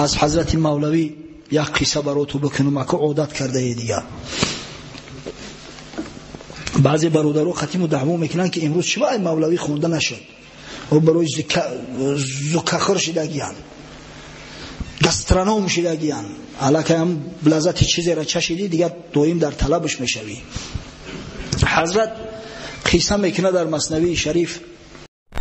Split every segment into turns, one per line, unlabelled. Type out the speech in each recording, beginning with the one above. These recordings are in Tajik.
Аз ҳазрати Мавлавӣ як қисса бароту бикунам, ака одат кардае дигар. Баъзе бародаро хатиму даъво мекунанд, ки имрӯз чӣ ай Мавлавӣ хонда нашуд. О барои зукахӯр шидагиян, гастроном шидагиян. Аллакай ҳам лаззати чизеро чашидӣ, дигар доим дар талабаш мешавӣ. Ҳазрат қисса мекунад дар Маснавии Шариф.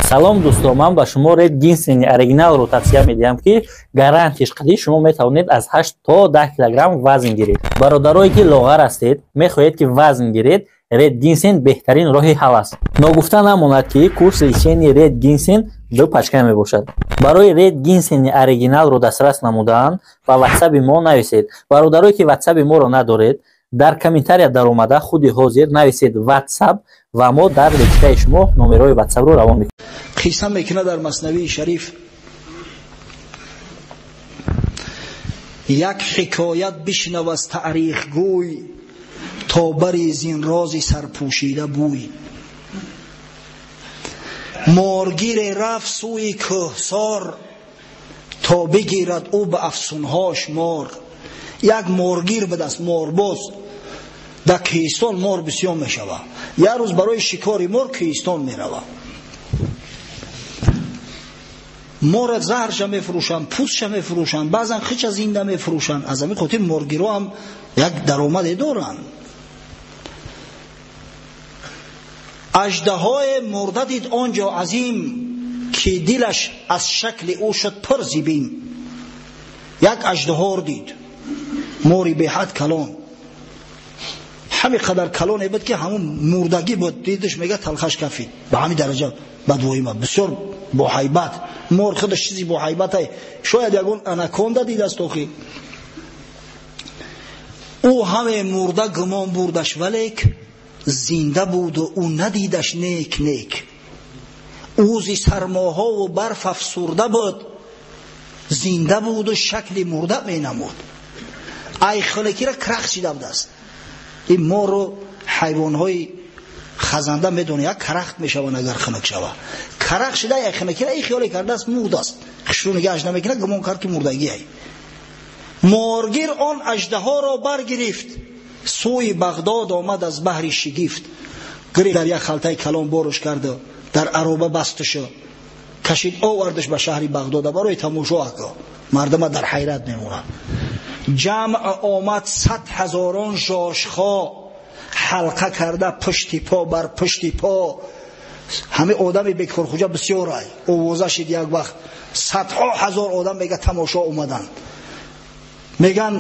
Салом дӯсто, ман ба шумо Ред Гинсени оригиналро тавсия медиҳам, ки гарантиш қадӣ шумо метавонед аз 8 то 10 килограмм вазн гиред. Бародарое ки лоғар ҳастед, мехоҳед ки вазн гиред, Ред Гинсен беҳтарин роҳи ҳал аст. Ногуфта намонад, ки курси лечении Ред Гинсен 2 пачка мебошад. Барои Ред Гинсени оригиналро дастрас намудан ба ватсаби мо нависед. Бародарое ки ватсаби моро надоред, дар комментария даромада худи ҳозир нависед ватсап ва мо дар личкаи шумо номерои ватсапро равон мекунем.
Қисса мекунад дар Маснавии Шариф. Як ҳикоят бишнав аз таърихгӯй, то бари зин рози сарпӯшида бӯй. Моргире рафт сӯи кӯҳсор, то бигирад ӯ ба афсунҳош мор. Як моргир будаст, морбоз. Дар кӯҳистон мор бисёр мешавад. Як рӯз барои шикори мор кӯҳистон меравад. Мора заҳрша мефурӯшанд, пӯстша мефурӯшанд, баъзан хича зинда мефурӯшанд. Аз ҳамин хотир моргиро ҳам як даромаде доранд. Аждаҳое мурда дид он ҷо азим, ки дилаш аз шакли ӯ шуд пур зибим. Як аждаҳор дид, мори беҳад калон, ҳамин қадар калоне буд, ки ҳамун мурдагӣ буд. Дидаш мега талхаш кафид. Ба ҳамин дараҷа бадвоима, бисёр боҳайбат. Мор худаш чизи боҳайбатай, шояд ягон анаконда дидаст охи. Ӯ ҳаме мурда гумон бурдаш, валек зинда буду ӯ надидаш нек нек. Ӯ зи сармоҳову барф афсурда буд, зинда буду шакли мурда менамуд. Ай хунакира крах шида будааст. Ин мору ҳайвонҳои хазанда медонад, як карахт мешаванд агар хунак шава. Карах шида ай хунакира ай хиёле кардааст мурдааст. Хушрӯ нигаҳаш намекунад, гумон кард ки мурдагӣ ай. Моргир он аждаҳоро баргирифт, сӯи Бағдод омад аз баҳри шигифт. Гирифт дар як халтаи калон борш карду дар ароба басташу кашид овардаш ба шаҳри Бағдода барои тамошо. Ака мардума дар ҳайрат мемонад. Ҷамъ омад 100 ҳазорон жошхо, ҳалқа карда пушти по бар пушти по. Ҳами одами бекорхуҷа бисёр ай овоза шид як вақт. Садҳо ҳазор одам мега тамошо омаданд. Меган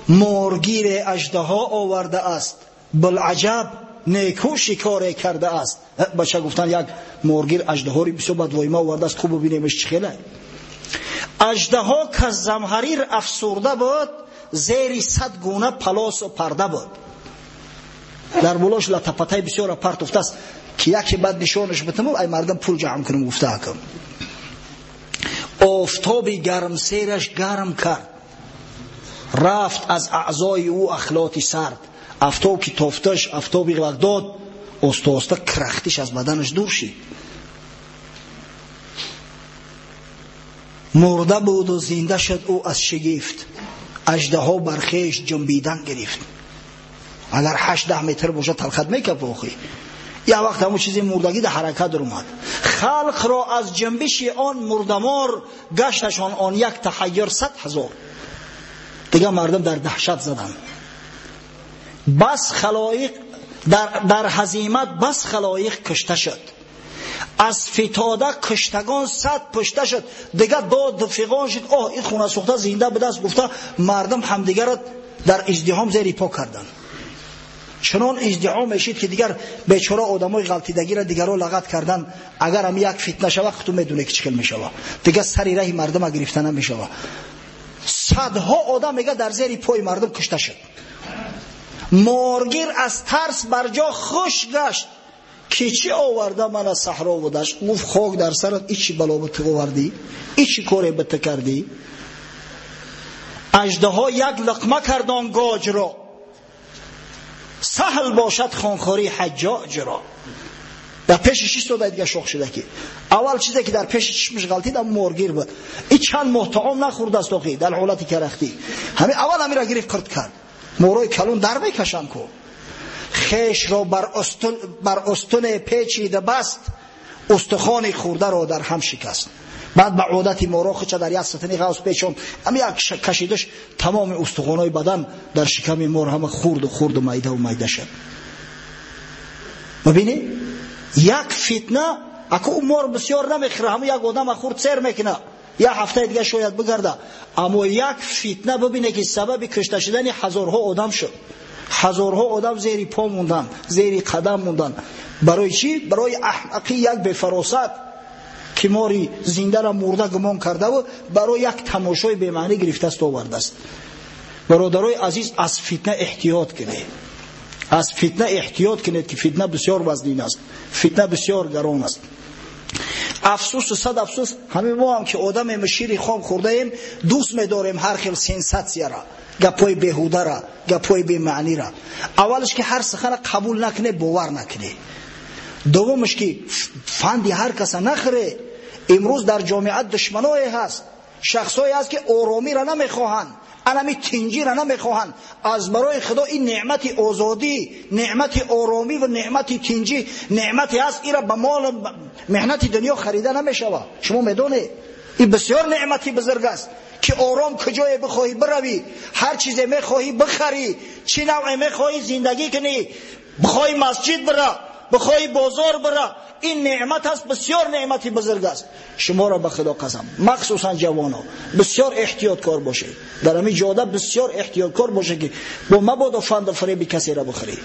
моргире аждаҳо овардааст, билаҷаб неку шикоре кардааст. Бача гуфтан як моргир аждаҳори бисёр бадвоима овардааст, хуб бибинемш чӣ хеле. Аждаҳо каз замҳарир афсурда буд, зери 100 гуна палосу парда буд. Дар болош латапатай бисёра партуфтааст, ки яке бад нишонаш битаму ай мардам пул ҷамъ кунам гуфта акам. Офтоби гармсераш гарм кард, рафт аз аъзои ӯ ахлоти сард. Афтоб ки тофташ, афтоби Бағдод, оста оста крахтиш аз баданаш дур шид. Мурда буду зинда шуд ӯ аз шигифт, аждаҳо бар хеш ҷунбидан гирифт. Агар 8-10 метр бошад талхат мекапа охи. Як вақт ҳамун чизи мурдагӣ дар ҳаракат даромад. Халқро аз ҷунбиши он мурдамор гашташон он як таҳайюр 100 ҳазор. Дигар мардум дар даҳшат заданд. Бас халоиқ дар ҳазимат, бас халоиқ кушта шуд. Аз фитода куштагон 100 пушта шуд. Дигар дод фиғон шуд. Оҳ, ин хона сӯхта зинда будааст гуфта мардум ҳамдигарро дар издиҳом зери по карданд. Чунон издиҳом мешид, ки дигар бечора одамои ғалтидагиро дигарро лағат кардан. Агар ҳам як фитна шава, худту медонӣ ки чӣ хел мешава. Дигар сари раҳи мардума гирифта намешава. Садҳо одам мега дар зери пои мардум кушта шуд. Моргир аз тарс бар ҷо хуш гашт, ки чӣ оварда ман аз саҳро будаш. Гуфт хок дар сарат, ичи бало ба ту овардӣ, ичи коре ба ту кардӣ. Аждаҳо як луқма кард он гоҷро, саҳл бошад хонхории ҳаҷҷоҷро. Дар пешиш истода дига шох шуда ки аввал чизе ки дар пеши чишмаш ғалтид ам моргир буд. И чанд моҳ таом нахӯрдааст охи дар ҳолати карахтӣ. Ҳамин аввал ҳамира гирифт қирт кард. Морои калон дар мекашанд ку. Хешро бар устуне печида баст, устухони хӯрдаро дар ҳам шикаст. Баъд ба одати моро хуча дар як сатани ғавс печон, ҳам як кашидаш тамоми устухонҳои бадан дар шиками мор ҳама хурду хурду майдаву майда шуд. Мебинӣ? Як фитна, аку мор бисёр намехӯра, ҳамун як одама хурд сер мекуна, як ҳафтаи дига шояд бигарда. Аммо як фитна бибине ки сабаби кушта шудани ҳазорҳо одам шуд. Ҳазорҳо одам зери по мондан, зери қадам мондан. Барои чӣ? Барои аҳмақи як бефаросат ки мори зиндара мурда гумон кардаву барои як тамошои бемаънӣ гирифтаст овардааст. Бародарои азиз, аз фитна эҳтиёт кунед. Аз фитна эҳтиёт кунед ки фитна бисёр вазнин аст, фитна бисёр гарон аст. Афсӯсу сад афсӯс, ҳамин мо ҳам ки одамем шири хом хӯрдаем, дӯст медорем ҳар хел сенсатсияра, гапҳои беҳудара, гапҳои бемаънира. Аввалаш ки ҳар сухана қабул накунед, бовар накунед. Дуввумаш ки фанди ҳар каса нахӯре. Имрӯз дар ҷомеа душманое ҳаст, шахсое ҳаст ки оромиро намехоҳанд, анами тинҷиро намехоҳанд. Аз барои Худо ин неъмати озодӣ, неъмати оромӣ ва неъмати тинҷӣ неъмате ҳаст, ира ба мол меҳнати дунё харида намешавад. Шумо медонед ин бисёр неъмати бузург аст ки ором куҷое бихоҳӣ биравӣ, ҳар чизе мехоҳӣ бихарӣ, чӣ навъе мехоҳӣ зиндагӣ кунӣ, бихоҳӣ масҷид бира, бихоҳӣ бозор бира. Ин неъмат аст, бисёр неъмати бузург аст. Шуморо ба Худо қасам, махсусан ҷавоно, бисёр эҳтиёткор бошед. Дар ҳамин ҷода бисёр эҳтиёткор бошед ки бо мабодо фанду фиреби касеро бихӯред.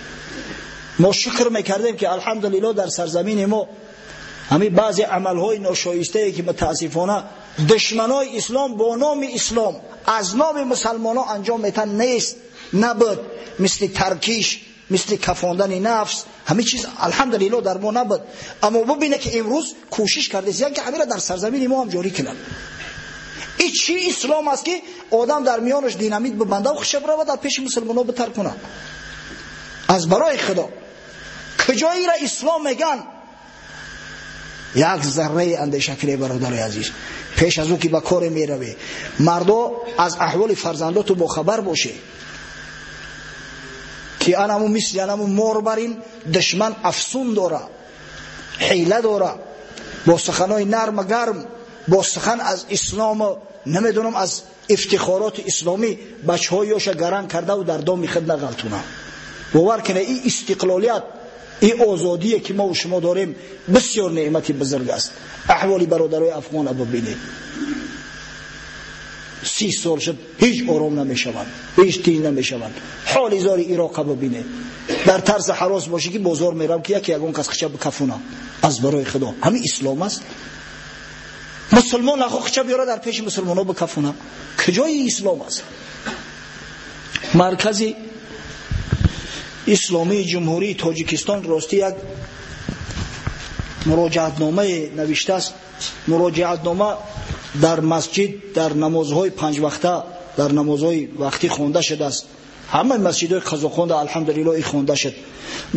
Мо шукр мекардем ки алҳамдулиллоҳ дар сарзамини мо ҳамин баъзе амалҳои ношоистае ки мутаассифона душманои ислом бо номи ислом аз номи мусалмонҳо анҷом метан нест, набуд, мисли таркиш, мисли кафондани нафс, ҳамин чиз алҳамдулиллоҳ дар мо набуд. Аммо бубине ки имрӯз кӯшиш кардааст ки ҳаминро дар сарзамини мо ҳам ҷорӣ кунанд. Ин чӣ ислом аст ки одам дар миёнаш динамит бибандаву хуша бирава дар пеши мусалмонҳо битаркунад? Аз барои Худо куҷоиро ислом меган? Як зарраи андеша кунед, бародари азиз, пеш аз ӯ ки ба коре меравӣ, мардо аз аҳволи фарзандоту бохабар бошед ки анаму мисли анаму мор барин душман афсун дора, ҳила дора, бо суханои нарма гарм, бо сухан аз ислому намедонам аз ифтихороти исломӣ бачаҳои ёша гаранг кардаву дар доми худ нағалтунанд. Бовар кунед, ин истиқлолият, ин озодие ки мо шумо дорем бисёр неъмати бузург аст. Аҳволи бародарои афғона бибинед, 30 сол шуд ҳеҷ ором намешаванд, ҳеҷ тинҷ намешаванд. Ҳоли зори Ироқа бибинед, дар тарси ҳарос бошӣ ки бозор мерам ки яке ягон кас хича бикафуна. Аз барои Худо ҳамин ислом аст? Мусулмон нахо хича биёра дар пеши мусулмонҳо бикафуна? Куҷои ислом аст? Маркази исломии Ҷумҳурии Тоҷикистон ростӣ як муроҷиатномае навиштааст. Муроҷиатнома дар масҷид, дар намозҳои панҷвақта, дар намозҳои вақтӣ хонда шудааст. Ҳамаи масҷидҳои қазоқонда алҳамдулиллоҳ и хонда шуд.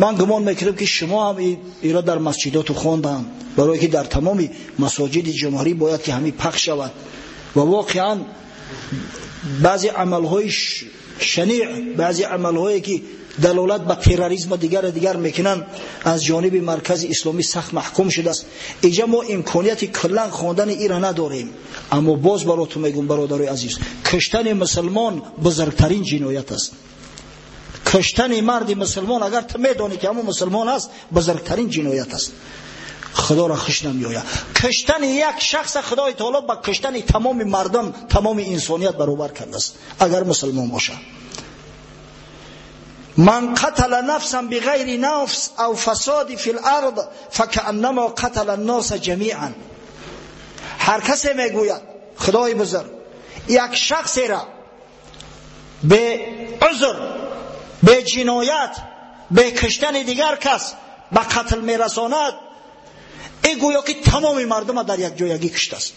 Ман гумон мекунам ки шумо ҳам иро дар масҷидоту хонданд, барое ки дар тамоми масоҷиди ҷумҳурӣ бояд ки ҳамин пахш шавад. Ва воқеан баъзе амалҳои шаниъ, баъзе амалҳое ки далолат ба терроризм дигар дигар мекунанд, аз ҷониби маркази исломӣ сахт маҳкум шудааст. Инҷа мо имконияти куллан хондани ира надорем. Аммо боз баротун мегӯм, бародарои азиз, куштани мусулмон бузургтарин ҷиноят аст. Куштани марди мусулмон, агар ту медонӣ ки ҳамон мусулмон аст, бузургтарин ҷиноят аст. Худоро хуш намеояд. Куштани як шахс Худои таоло ба куштани тамоми мардум, тамоми инсоният баробар кардааст, агар мусулмон бошад. من قتل نفسا بغیر نفس او فساد فی الارض فكأنما قتل الناس جمیعا. هر کسی میگوید خدای بزرگ یک شخصی را به عذر، به جنایت، به کشتن دیگر کس به قتل میرساند، این گویا که تمام مردم در یک جایگی کشته است.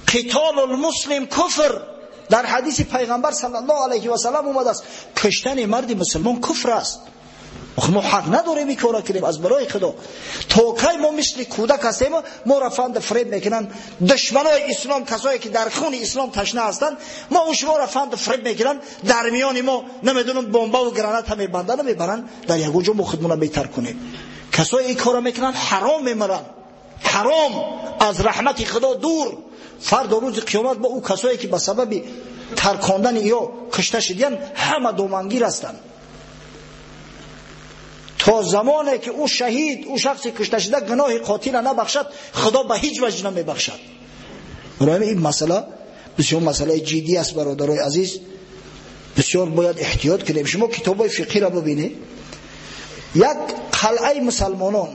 قتال المسلم کفر، در حدیث پیغمبر صلی الله علیه و سلم اومده است کشتن مرد مسلمان کفر است. Мо ҳақ надорем ин кора кунем аз барои Худо. То кай мо мисли кӯдак ҳастем, моро фанду фиреб мекунанд душманои ислом, касое ки дар хуни ислом ташна ҳастанд, мо у шуморо фанду фиреб мекунанд, дар миёни мо намедонам бомбаву граната мебанданд, мебаранд дар ягон ҷо мо худмона беҳтар кунем. Касое ин кора мекунанд ҳаром мемиранд, ҳаром, аз раҳмати Худо дур. Фардо рӯзи қиёмат бо ӯ касое ки ба сабаби таркондани ё кушта шидиянд ҳама домангир ҳастанд. То замоне ки ӯ шаҳид, ӯ шахси кушта шуда гуноҳи қотила набахшад, Худо ба ҳеҷ ваҷ намебахшад. Барои ин масъала бисёр масъалаи ҷиддӣ аст, бародарои азиз, бисёр бояд эҳтиёт кунем. Шумо китобҳои фиқҳиро бибинед, як қалъаи мусалмонон,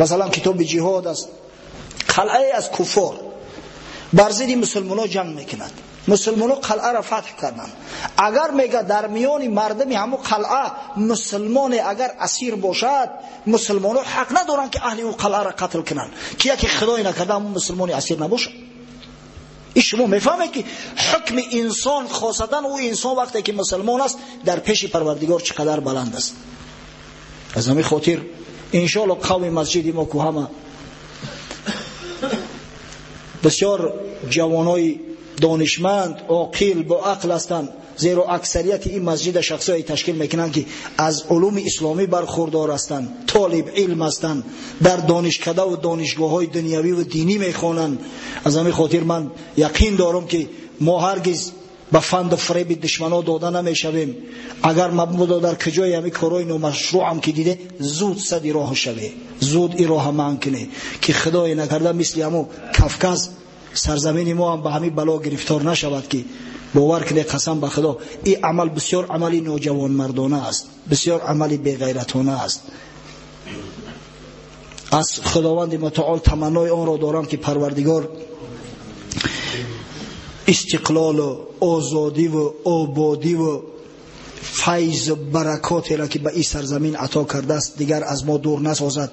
масалан китоби ҷиҳод аст, қалъае аз куффор бар зидди мусулмонҳо ҷанг мекунад. Мусулмонҳо қалъаро фатҳ карданд. Агар мега дар миёни мардуми ҳамун қалъа мусулмоне агар асир бошад, мусулмонҳо ҳақ надоранд ки аҳли ӯ қалъаро қатл кунанд, ки яке худое накарда ҳамун мусулмони асир набошад. Ин шумо мефаҳмед ки ҳукми инсон, хосатан ӯ инсон вақте ки мусулмон аст, дар пеши Парвардигор чӣ қадар баланд аст. Аз ҳамин хотир иншоалло қавми масҷиди мо ку ҳама бисёр ҷавонои донишманд, оқил, бо ақл ҳастанд, зеро аксарияти ин масҷида шахсое ташкил мекунанд ки аз улуми исломӣ бархурдор ҳастанд, толиб илм ҳастанд, дар донишкадаву донишгоҳҳои дунявиву динӣ мехонанд. Аз ҳамин хотир ман яқин дорам ки мо ҳаргиз ба фанду фиреби душманҳо дода намешавем. Агар мабодо дар куҷои ҳамин корҳои номашрӯъам ки диде, зуд сади роҳ шаве, зуд ин роҳа манъ кунед, ки худое накарда мисли ҳамун Кавказ сарзамини мо ҳам ба ҳамин бало гирифтор нашавад, ки бовар кунед, қасам ба Худо, ин амал бисёр амали ноҷавонмардона аст, бисёр амали беғайратона аст. Аз Худованди мутаол таманнои онро дорам ки Парвардигор истиқлолу озодиву ободиву файзу баракотеро ки ба ин сарзамин ато кардааст дигар аз мо дур насозад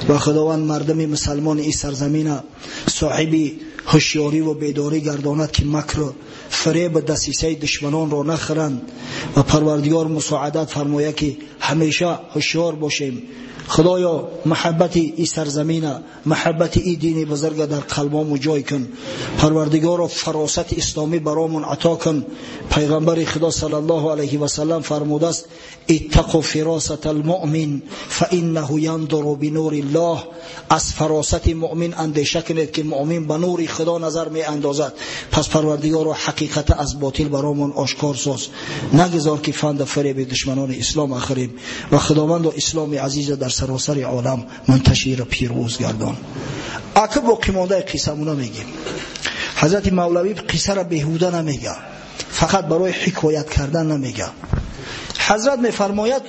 ва Худованд мардуми мусалмони ин сарзамина соҳиби ҳушёриву бедорӣ гардонад ки макру фиребу дасисаи душманонро нахӯранд ва Парвардигор мусоадат фармояд ки ҳамеша ҳушёр бошем. Худоё, маҳаббати ин сарзамина, маҳаббати ин дини бузурга дар қалбомон ҷой кун. Парвардигоро, фаросати исломӣ баромон ато кун. Пайғамбари Худо саллаллоҳу алайҳи васаллам фармудааст: иттақу фиросата алмуъмин фаиннаҳу яндуру бинури ллоҳ. Аз фаросати муъмин андеша кунед ки муъмин ба нури Худо назар меандозад. Пас Парвардигоро, ҳақиқата аз ботил баромон ошкор соз, нагузор ки фанду фиреби душманони ислом ахӯрем ва Худовандо исломи азиза дар саросари олам мунташиру пирӯз гардон. Ака боқимондаи қиссамона мегем. Ҳазрати Мавлавӣ қиссаро беҳуда намега, фақат барои ҳикоят кардан намега. Ҳазрат мефармояд: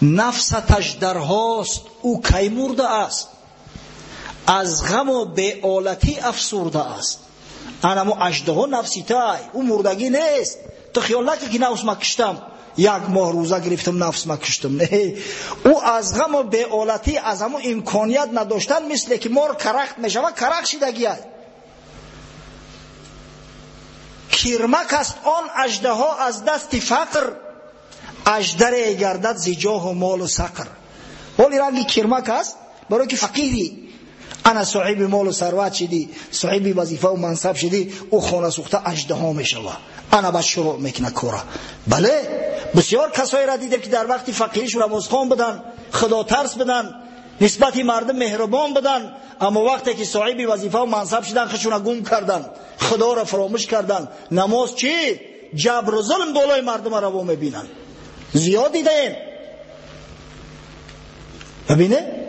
нафсаташ дарҳост, ӯ кай мурда аст, аз ғаму беолатӣ афсурда аст. Анамо аждаҳо нафси тай, ӯ мурдагӣ нест. Ту хиёл накун ки нафс ма киштам, як моҳ рӯза гирифтам, нафс ма киштам. Не, ӯ аз ғаму беолатӣ, аз ҳамун имконият надоштан, мисле ки мор карахт мешавад, карахт шидагиай. Кирмак аст он аждаҳо аз дасти фақр, аждаре гардад зи ҷоҳу молу сақр. Ҳоли ранги кирмак аст, барои ки фақири, ана соҳиби молу сарват шидӣ, соҳиби вазифаву мансаб шидӣ, ӯ хона сӯхта аждаҳо мешавад. Ана баъд шурӯъ мекунад кора. Бале, бисёр касоеро дидем ки дар вақти фақириш намозхон буданд, худотарс буданд, нисбати мардум меҳрубон буданд, аммо вақте ки соҳиби вазифаву мансаб шиданд, худшона гум карданд, худоро фаромӯш карданд. Намоз чӣ? Ҷабру зулм болои мардума раво мебинанд. Зиёд дидаем. Бибине?